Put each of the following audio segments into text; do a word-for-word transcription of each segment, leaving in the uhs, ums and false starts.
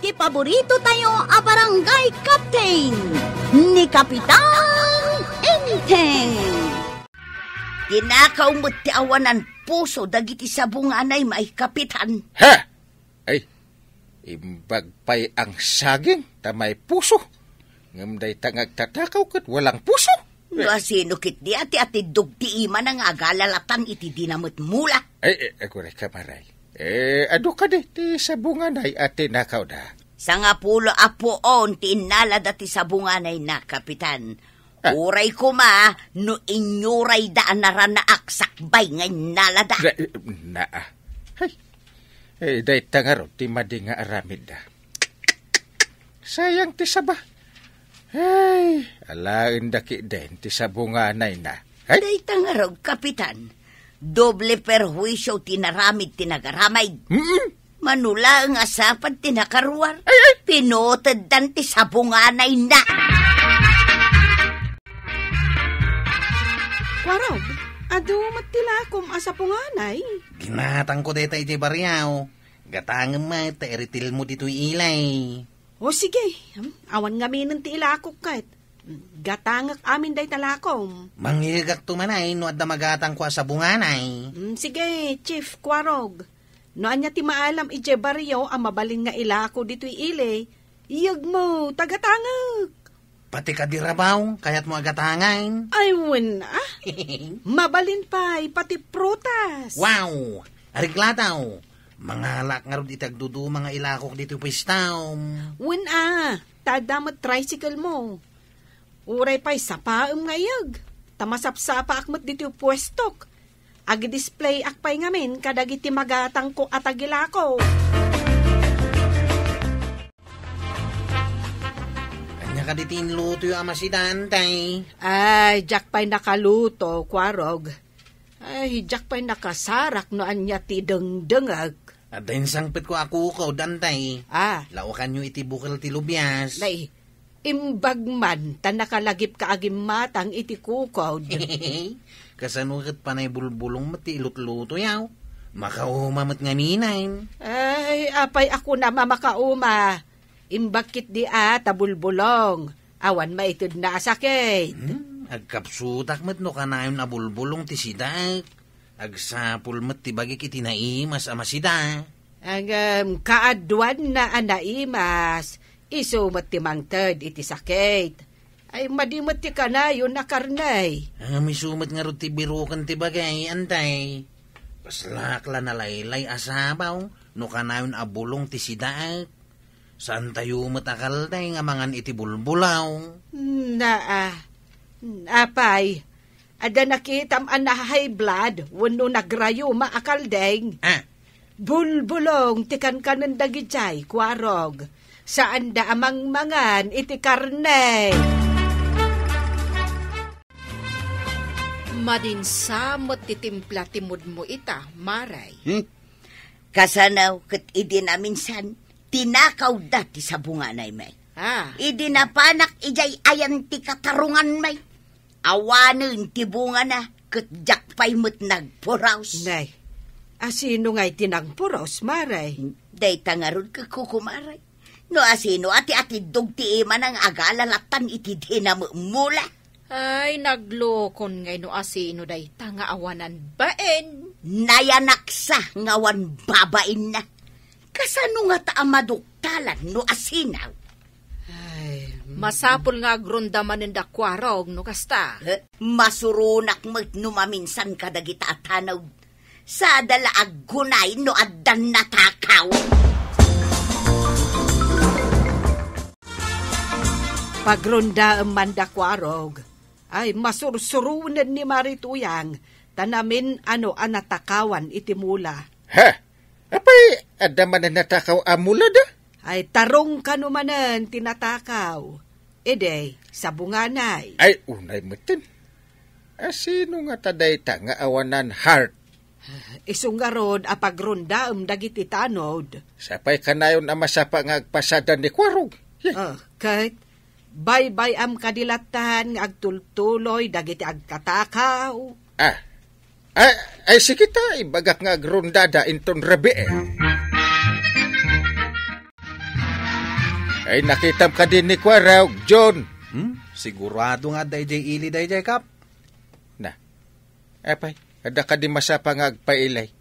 Ti paborito tayo a barangay captain, ni Kapitan Enteng. Tinakaw met ti awanan puso dagiti sabunganay, may Kapitan. Ha? Ay, imbag pay ang saging ta may puso. Ngem dayta nga agtatakaw ket walang puso. No asino ketdi a ti atiddog ti imana nga agalalatan iti dina met mula? Ay, eh, aguray ka, Maray. Eh, adu kadi ti sabunganay a tinakawda? Sangapulo a puon ti innalada ti sabunganayna, Kapitan. Ah. Uray koma no inyurayda a naranaak sakbay nga innalada. Na, na, ah. Hay. Eh, dayta ngarud ti madi nga aramidda. Sayang ti saba. Ay, alaen da ketdin ti sabunganayna. Ay? Dayta ngarud, Kapitan. Doble perhuisio ti naramid ti nagaramid. Mm-mm. Mano laeng a sapad ti nakaruar. Ay, ay. Pinuteddan ti sabunganayna. Kuarog, adu met ti lakom a sabunganay. Ginatangko dayta iti bariaw. Gatangem met ta iritilmo ditoy ilay. O sige, hmm, awan ngaminen ti ilakok ket. Gatangek amin dayta lakom. Mangyegakto manay no adda magatangko a sabunganay. Hmm, sige, Chief Kuarog. No ania ti maalam idiay barrio a mabalin nga ilako ditoy ili, iyegmo, ta gatangek. Pati kadi rabaw, kayatmo a gatangen? Ay, wen, ah. Mabalin pay, pati prutas. Wow! Ariklataw, mangalak ngarud iti agduduma nga ilakok ditoy puestam. Wen, ah, ta adda met tricycle mo. Uray pay sapaem nga iyeg, ta masapsapaak met ditoy puestok. Agdisplayak pay ngamin kadagiti magatangko a tagilako. Ania kadi ti inlutoyo a masidan, tay? Ay, diak pay nakaluto, Kuarog. Ay, diak pay nakasarak no ania ti dengdengek. Adda insangpetko a kukaw, Dantay. Ah. Laokanyo iti bukel ti lubias. Nay, imbag man ta nakalagipka a gimmatang iti kukaw. Kasano ket panay bulbulong met ti ilutlutoyo? Makauma met ngaminen. Ay, apay a kunam a makauma. Imbag ketdi a ta bulbulong. Awan maitedna a sakit. Hmm, agkapsutak met no kanayon a bulbulong ti sidaek. Agsapul met ti bagik iti naimas a masida. Ngem kaaduanna a naimas, isu met ti mangted iti sakit. Ay, madi met ti kanayon a karne. Ngem isu met ngarud ti biroken ti bagay, Antay. Paslak la nalaylay a sabaw no kanayon a bulong ti sidaek. Saantayo met a kaldeng a mangan iti bulbulong. Naa, apay, adda nakitam a na-high blood wenno nagrayuma a kaldeng? Ah. Bulbulong ti kankanen dagidiay, Kuarog. Saanda a mangmangan iti karne. Madinsa met ti timpla ti mudmo ita, Maray. Hmm? Kasano ket idi naminsan, tinakawda ti sabunganay, may. Ah. Idi napanak idiay ayan ti katarungan, may. Awanen ti bungana, ket diak pay met nagpuros. Nay, asino ngay ti nagpuros, Maray? Dayta ngarud ket kukumaray. No asino a ti atiddog ti imana nga agalalatan iti dina met mula? Ay, naglokon ngay no asino dayta nga awanan bain. Nayanaksa nga awan babainna. Kasano ngata a maduktalan no asino? Ay, mm. Masapul nga agronda manen da Kuarog no kasta. Eh, masuronak met no maminsan kadagita a tanod. Sada la aggunay no addan natakaw. Pagrondaem man da Kuarog. Ay, masursuronen ni Mari Tuyang, ta namin-ano a natakawan iti mula. Ha? Apay, adda manen natakaw a mula da? Ay, tarong kano manen ti natakaw. Idi, sabunganay. Ay, unay metten. Asino ngata dayta nga awanan heart? Isu ngarud a pagrondaem dagiti tanod. Sapay kanayon a masapa nga agpasada ni Kuarog. Yeh. Ah, ket baybay-am kadi lattan nga agtultuloy dagiti agtatakaw. Ah. Ah, ay, sige ta, ibagak nga agrondada inton rabii. Ay, nakitam kadi ni Kuarog, John? Hmm? Sigurado nga adda idiay ili daydiay, Kap. Na, apay, adda kadi masapa nga agpailay?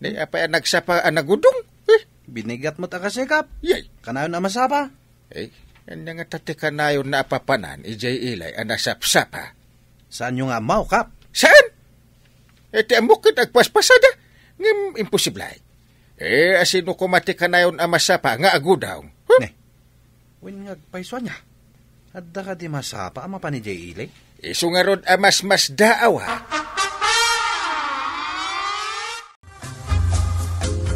Ni, apay a nagsapa a nagudong? Eh? Binigat met a kasi, Kap. Yay. Kanayon a masapa? Eh, ania ngata ti kanayon a papanan idiay ilay a nasapsapa? Saanyo nga ammo, Kap? Saan? Eh, ti ammok ket agpaspasada. Ngem imposible. Eh, asino koma ti kanayon a masapa nga agudong? Huh? Ne. Wen nga agpayso ania? Adda kadi masapa a mapan idiay ili? Isu ngarud a masmasdaaw, ha?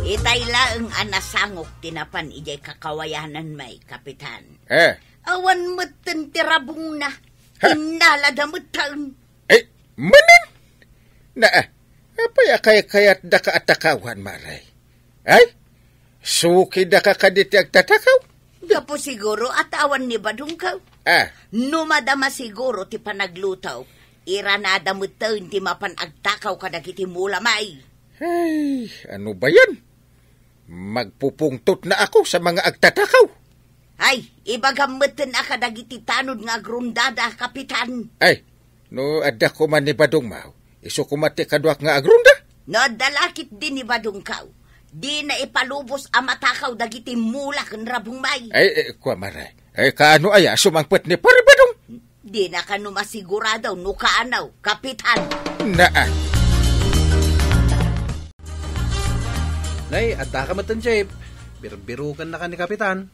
Itay laeng a nasangok ti napan idiay kakawayanan may, Kapitan. Eh. Awan metten ti rabongna. Ha? Innalada metten. Eh, manen? Na, ah, apay a kaykayatdaka a takawan, Mare? Ay? Sukidaka kadi ti agtatakaw? Gapu siguro a ta awan ni badongko. Ah. No madama siguro ti panagluto, iranada metten ti mapan agtakaw kadagiti mula may. Ay, ano ba yan? Magpupungtot na ako sa mga agtatakaw. Ay, ibagam metten a kadagiti tanod nga agrundada, Kapitan. Ay, no adda koma ni badongmo, isu koma ti kaduak nga agrunda? No adda la ketdi ni badongko, dina ipalubos a matakaw dagiti mula ken rabong may. Ay, eh, kua, Mare. Ay, kaano aya sumangpet ni Pare Badong? Dina kano masigurado no kaano, Kapitan. Naa. Nay, adda ka metten, Jeep. Birbirokennaka ni Kapitan.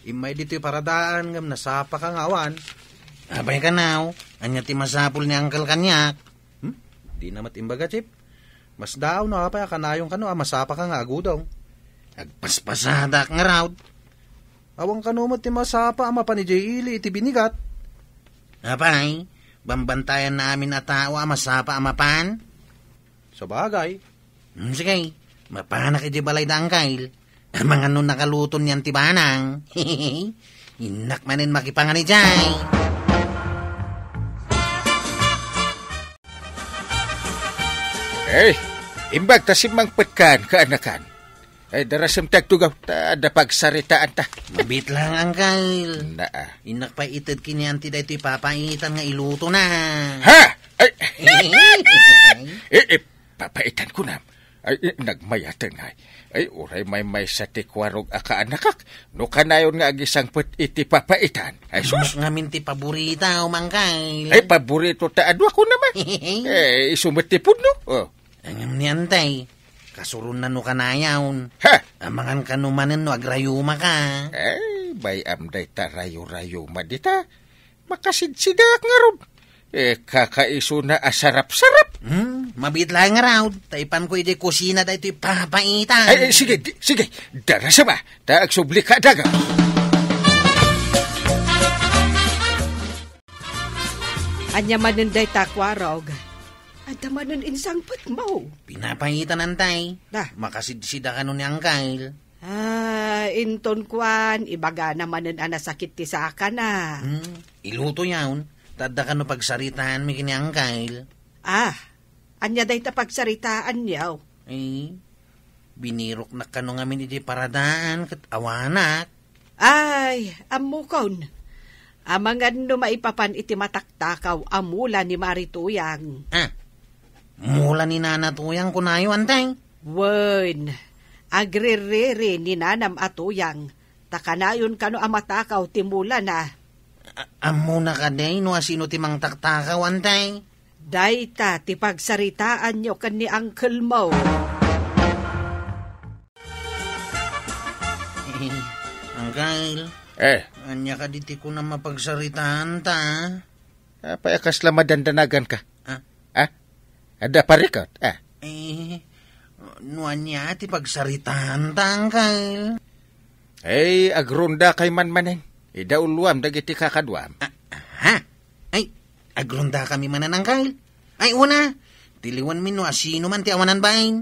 Immay ditoy paradaan ngem nasapaka nga awan. Apay kano, ania ti masapul ni Uncle kaniak? Hmm? Dina met imbaga, Jeep. Masdaaw no apay a kanayon kano a masapaka nga agudong. Agpaspasadak ngarud. Awan kano met ti masapa a mapan idiay ili iti binigat. Apay, bambantayanna amin a tao a masapa a mapan? Sabagay. Hmm, sige, mapanak idiay balay da Uncle. Amangan no nakaluto nian ti banang. Innak manen makipangan idiay. Eh, imbag ta simmangpetkan, kaanakan. Ay, darasem ti agtugaw, ta adda pagsaritaanta. Mabiit lang, Uncle. Naa. Innak pay ited kanian ti daytoy papaitan nga ilutona. Ha? Ay! Eh, eh, papaitan kunam. Ay, eh, nagmayaten ngay. Ay, uray maymaysa ti kuarog a kaanakak. No kanayon nga agisangpet iti papaitan. Ay, sus! Innak ngamin ti paborito, Uncle. Ay, paborito ta adua ko naman. Eh, isu met ti pudno. Oh. Ngem ni Antay, kasuronna no kanayon. Ha? Amangan kano manen no agrayumaka. Ay, bay-am dayta rayo-rayuma dita. Makasidsidaak ngarud. Eh, kakaisuna a sarap-sarap. Hmm, mabiit laeng ngarud. Ta ipanko idiay kusina daytoy papaitan. Ay, ay, sige, di, sige. Darasem a. Ta agsubli ka daga. Ania manen dayta, kuarog? Adda manen insangpetmo. Pinapaitan, Antay. Da. Makasidsida kano ni Uncle. Ah, inton kuan, ibagana manen a nasakit ti sakana. Hmm, iluto yaon. Ta adda kano pagsaritaanmi ken ni Uncle. Ah, ania dayta pagsaritaanyo? Eh, biniroknak kano ngamin idiay paradaan ket awanak. Ay, ammokon. Amangan no maipapan iti mataktakaw a mula ni Mari Tuyang. Ah, mula ni Nana Tuyang kunayo, Antay? Wen, agririri ni nanam a Tuyang, ta kanayon kano a matakaw ti mulana. A-, ammona kadi no asino ti mangtaktakaw, Antay? Dayta ti pagsaritaanyo ken ni uncle mo. Uncle. Eh. Ania kadi ti kunam a pagsaritaanta? Apay a kasla madandanagan ka? Ah? Ah? Adda parikot? Ah? Eh, no ania ti pagsaritaanta, Uncle? Eh, agrunda kay manmanen. Ida uluam dagiti kakaduam. Ah, ha? Ay, agrunda kami manen, Uncle. Ay, una, tiliwanmi no asino man ti awanan bain.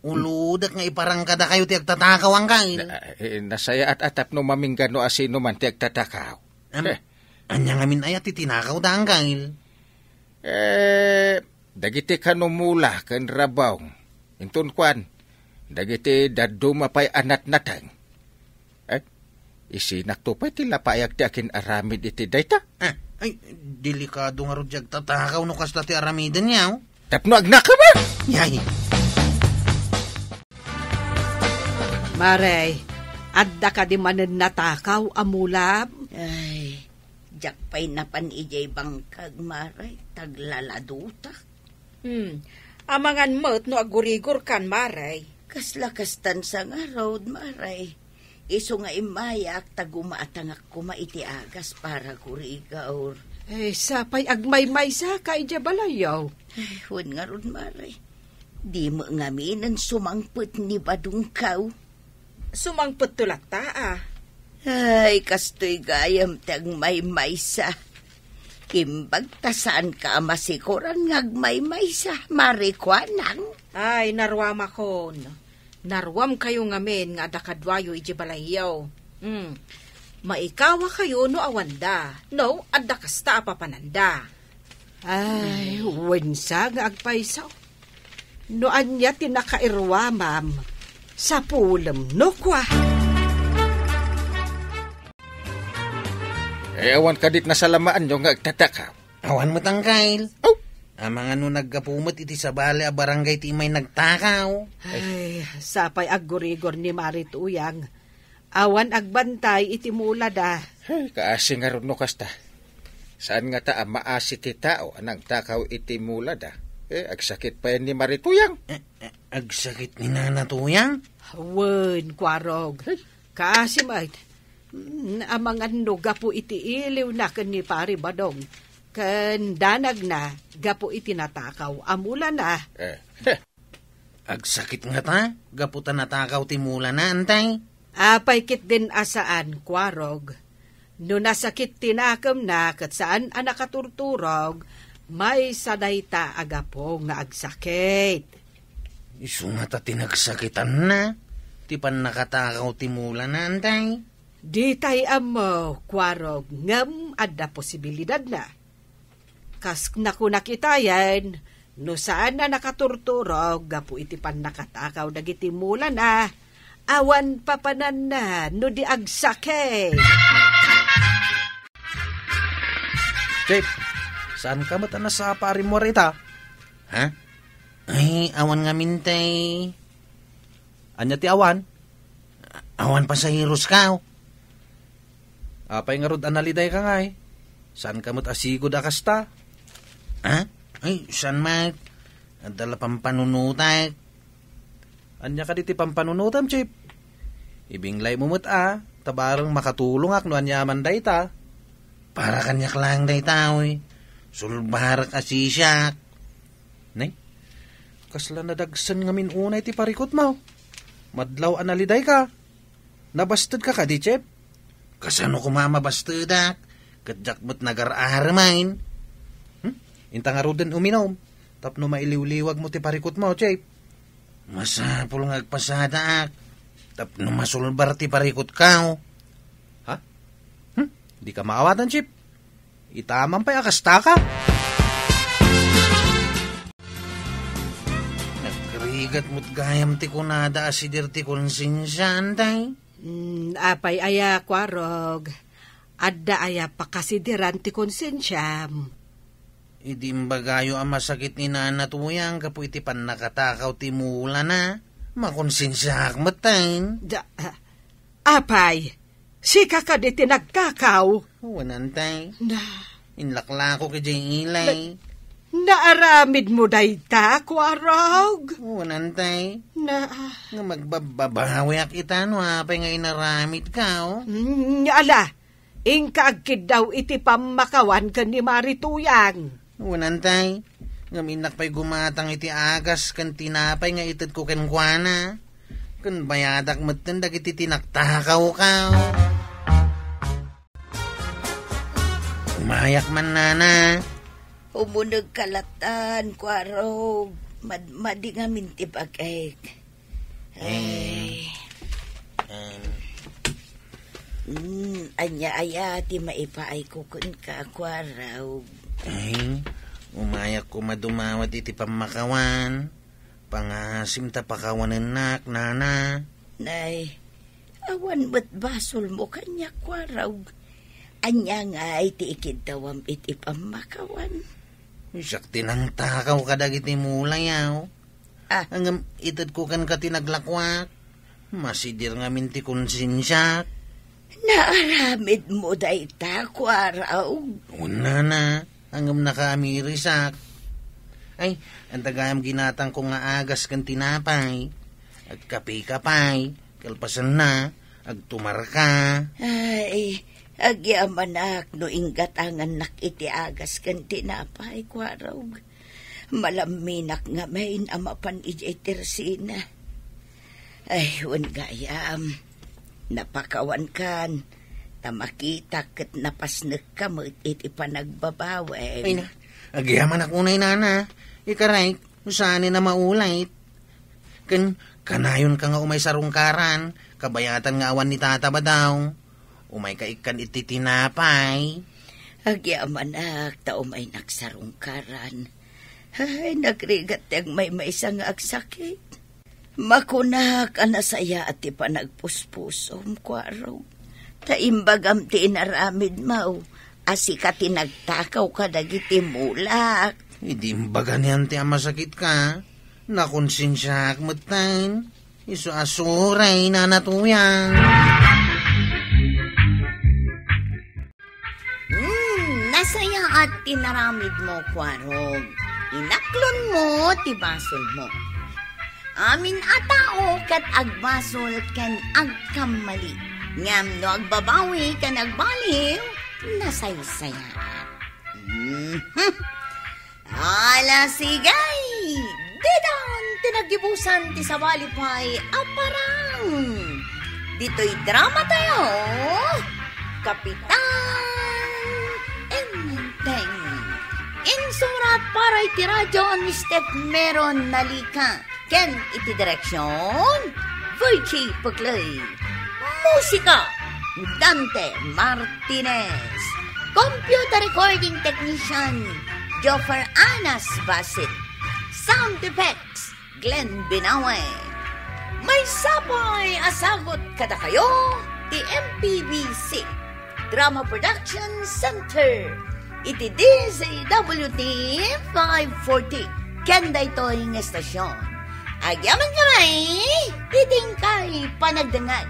Ulodek nga iparang kadakayo ti agtatakaw, Uncle. Na, eh, nasayaat a tapno mamingga no asino man ti agtatakaw. Am, eh. Ania ngamin aya ti tinakaw da, Uncle? Eh, dagiti kano mula ken rabong. Inton kuan, dagiti dadduma pay a natnateng. Eh, Isinakto pay ti lapayak ti akin-aramid iti dayta. Ah, ay, delikado ngarud ti agtatakaw no kasta ti aramidenyo. Tapno agnakam, ah! Yay! Mare, adda kadi manen natakaw a mulam? Ay, diak pay napan idiay bangkag, Mare, ta aglaladutak. Hmm. Amangan met no agurigorkan, Mare. Kasla kastan sa ngarud, Mare. Isu nga immayak ta gumatangak koma iti agas para gurigor. Eh, sapay agmaymaysa ka idiay balayyo. Ay, wen ngarud, Mare. Di met ngaminen sumangpet ni badongko. Sumangpetto latta, a. Ay, kastoy gayam ti agmaymaysa. Imbag ta saanka a masikoran nga agmaymaysa, Mare Kuanang. Ay, naruamakon. Naruamkayo ngamin nga adda kaduayo idiay balayyo. Hmm. Maikawakayo no awanda, no adda kasta a papananda. Ay, wensa nga agpayso. No ania ti nakairuamam, sapulem no kua. Eh, awan kadit nasalamaanyo nga agtataka. Awan met, Angkel. Oh! Amangan no naggapu met iti sabali a barangay ti immay nagtakaw. Ay, sapay aggurigor ni Mari Tuyang. Awan agbantay iti mulada. Ay, kaasi ngarud no kasta. Saan ngata a maasi ti tao a nagtakaw iti mulada? Eh, agsakit pay ni Mari Tuyang. Eh, eh, agsakit ni Nana Tuyang? Wen, Kuarog. Ay. Kaasi met. Mm, amangan no gapu iti iliwna ken ni Pari Badong. Ken danagna gapu iti natakaw a mulana. Eh, heh. Agsakit ngata, gapu ta natakaw ti mulana, Antay? Apay ketdin a saan, Kuarog. No nasakit ti nakemna ket saan a nakaturturog, maysa dayta a gapu nga agsakit. Isu ngata ti nagsakitanna, ti pannakatakaw ti mulana, Antay? Ditay ammo, Kuarog, ngem adda posibilidadna. Kas nakunak itayen, no saan a nakaturturog gapu iti pannakatakaw dagiti mulana, awan papananna no di agsakit. Chief, saan ka met a nasapa a rimmuar ita? Ha? Ay, awan ngamin, tay. Ania ti awan? Awan pasaheros ka, oh. Apay ngarud a nalidayka ngay? Saan ka met a sigud a kasta? Ha? Ay, saan met? Adda la pampanunotek. Ania kadi ti pampanunotem, Chief? Ibinglay mo met a, ta bareng makatulongak no aniaman dayta. Para kaniak laeng dayta, oy. Sulbarek a sisiak. Nay, kasla nadagsen ngamin unay ti parikutmo. Madlaw a nalidayka. Nabastedka kadi, Chief? Kasano koma a mabastedak? Ket diak met nagar-aramaen. Hmm? Inta ngaruden uminom, tapno mailiwliwagmo ti parikutmo, Chief. Masapul nga agpasadaak, tapno masulbar ti parikutka. Ha? Hmm? Dika maawatan, Chief. Itaman pay a kastaka. Nagrigat met gayam ti kunada a sider ti konsensia, Antay? Mm, apay aya, Kuarog? Adda aya pakasideran ti konsensiam? Idi imbagayo a masakit ni Nana Tuyang gapu iti pannakatakaw ti mulana, makonsensiaak metten. Da-, ah, apay, sika kadi ti nagtakaw? Wen, Antay. Na. Inlaklako idiay ilay. Na-, naaramidmo dayta, Kuarog? Wen, Antay. Na. Nga magbabbabawiak ita no apay nga inaramidko, oh. Mm, ala, inka agkiddaw iti pammakawan ken ni Mari Tuyang. Wen, Antay, ngem innak pay gumatang iti agas ken tinapay nga itedko kenkuana. Ken bayadak metten dagiti tinaktakawko. Umayak man, Nana. Umunegka latan, Kuarog. Mad-, madi ngamin ti bag-ek. Ay. Eh, um, mm, ania aya ti maipaayko kenka, Kuarog? Ay, umayak koma dumawat iti pammakawan. Pangasim ta pakawanennak, Nana. Nay, Awan met basolmo kaniak, Kuarog. Ania ngay ti ikiddawam iti pammakawan? Siak ti nangtakaw kadagiti mulayaw. Ah. Ngem itedko kenka ti naglakuak. Masidir ngamin ti konsensiak. Naaramidmo dayta, Kuarog? Wen, nana, ngem nakaamirisak. Ay, anta gayam ginatangko nga agas ken tinapay. Agkapeka pay, kalpasanna, agtumarka. Ay, agyamanak no inggatangannak iti agas ken tinapay, Kuarog. Malamminak ngamin a mapan idiay tersina. Ay, wen gayam, napakawankan, ta makitak ket napasnekka met iti panagbabawem. Ay na, agyamanak unay, nana. Ikarayk, saan a maulit. Ken kanayonka nga umay sarungkaran, kabayatan nga awan ni Tata Badaw. Umayka ikkan iti tinapay. Agyamanak ta umaynak sarungkaran. Ay, nagrigat ti agmaymaysa nga agsakit. Makunak a nasayaat ti panagpuspusom, Kuarog. Ta imbagam ti inaramidmo, a sika ti nagtakaw kadagiti mulak. Idi imbaga niyan ti a masakitka, nakonsensiaak metten. Isu a suray, Nana Tuyang. Hmm, nasayaat ti naramidmo, Kuarog. Inaklonmo ti basolmo. Amin a tao ket agbasol ken agkammali. Ngem no agbabawi ken agbaliw, nasaysayaat. Mhm. Ala, sige! Ditan ti naggibusan ti sabali pay a parang. Ditoy drama tayo, Kapitan Enteng. Insurat para iti radyo ni Steph Meron Nalika. Ken iti direksyon, Virgie Puclay. Musika, Dante Martinez. Computer recording technician, Joffer Anas Basit. Sound effects, Glenn Binawe. Maysa pay a sagut kadakayo ti M P B C Drama Production Center iti D Z W T five forty ken daytoy nga estasyon. Agyaman kami iti inkay panagdengngeg.